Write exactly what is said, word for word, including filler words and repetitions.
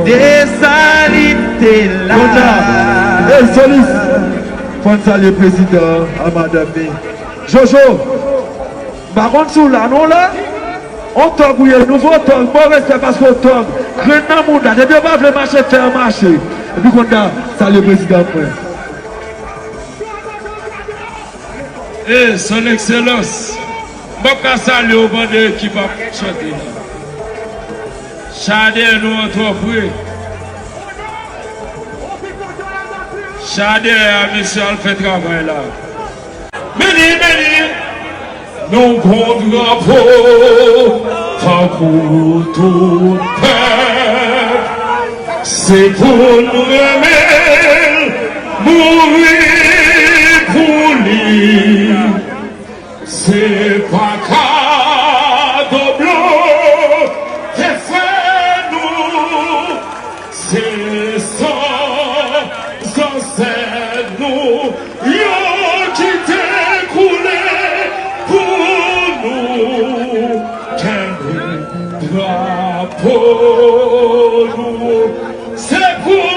Desalin te la. Konnya, hey, solis, fò n salye prezidan an, madanm ni. Jojo, m pa konn si w la, non, la? On tòg ou ye, nouvo tòg, bon respè paske w tòg. Grenn nan mouda, depi yo pa vle mache, fè yo mache. Epi konnya, salye prezidan mwen. E, Son Ekselans, m p ap ka salye w pandan ekip ap chante la. Chadè nou an twò pre. Chadè a, mesye, al fè travay la. Beni, beni, nou gon drapo tankou tout pèp. Se pou n renmen l, mouri pou li. Se pa kado blan te fè nou, se san zansèt nou yo ki te koule pou nou kenbe drapo nou. Se pou